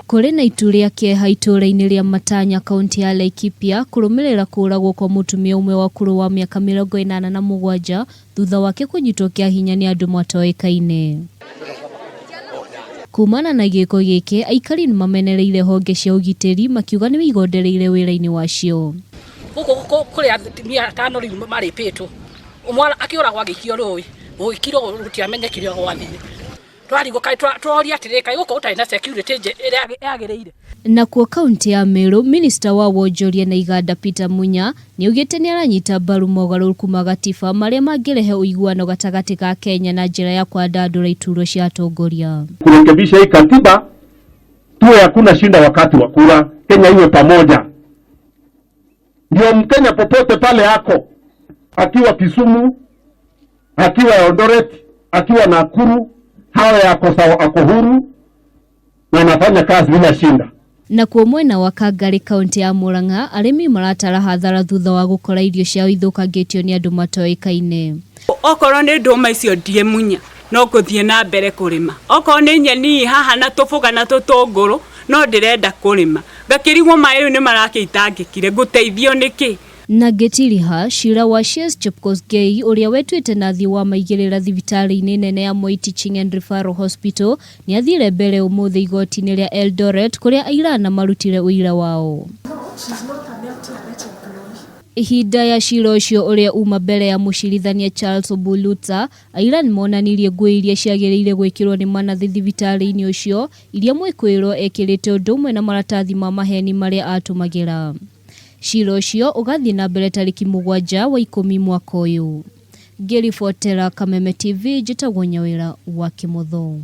Kũrĩ na itu rĩa kĩeha itũũra-inĩ rĩa Matanya, kaũntĩ ya Laikipia, kũrũmĩrĩra kũũragwo kwa mũtumia ũmwe wa ũkũrũ wa mĩaka 87 thutha wake kũnyitwo kĩa hinya nĩ andũ matoĩkaine. Kumana na gĩko gĩkĩ, aikari nĩ mamenereire honge cia ũgitĩri makiuga nĩ igondereire wĩra-inĩ wacio. Gũkũ kũrĩ atumia atano rĩu marĩpĩtwo, ũmwe akĩũragwo agĩikio rũĩ, gũgĩkirwo gũtiamenyekire gwathiĩ. Twarigwo kaĩ tworia atĩrĩrĩ kaĩ gũkũ gũtarĩ na security ĩrĩa yagĩrĩire. Nakuo kauntĩ ya Meru, minista wa wonjoria na iganda Peter Munya nĩaugĩte nĩaranyita mbaru mogarũrũku ma gatiba marĩa mangĩrehe ũiguano gatagatĩ ga Kenya na njĩra ya kwandandũra iturwa cia atongoria. Kurekebisha hii katiba tuwe hakuna shinda wakati wa kura, Kenya iwe pamoja, ndio Mkenya popote pale ako, akiwa Kisumu, akiwa Eldoret, akiwa Nakuru, hawe ako sawa, ako huru na anafanya kazi bila shinda. Nakuo mwena wa Kangarĩ kauntĩ ya Murang'a arĩmi maratara hathara thutha wa gũkora irio ciao ithũkangĩtio nĩ andũ matoĩkaine. Okorwo nĩ ndũma icio ndiĩmunya no ngũthiĩ na mbere kũrĩma, okorwo nĩ nyeni haha na tũboga na tũtũngũrũ no ndĩrenda kũrĩma, ngakĩrigwo maĩ rĩu nĩ marakĩitangĩkire ngũteithio nĩkĩ? Na ngĩtiriha, ciira wa Shes Chepkosgei ũrĩa wetuĩte nathi wa maigĩrĩra thibitarĩ-inĩ nene ya Moi Teaching and Referral Hospital nĩathire mbere ũmũthĩ igoti-inĩ rĩa Eldoret kũrĩa aira ana marutire ũira wao. Ihinda ya ciira ũcio ũrĩa uma mbere ya mũcirithania Charles Obuluta, aira nĩmonanirie nguo iria ciagĩrĩire gwĩkĩrwo nĩ manathi thibitarĩ-inĩ ũcio iria mwĩkũĩrwo ekĩrĩte ũndũ ũmwe na maratathi ma maheni marĩa atũmagĩra. Ciira ũcio ũgathiĩ na mbere tarĩki mũgwanja wa ikũmi mwaka ũyũ. Ngĩribotera Kameme TV njĩtagwo Nyawĩra wa Kĩmotho.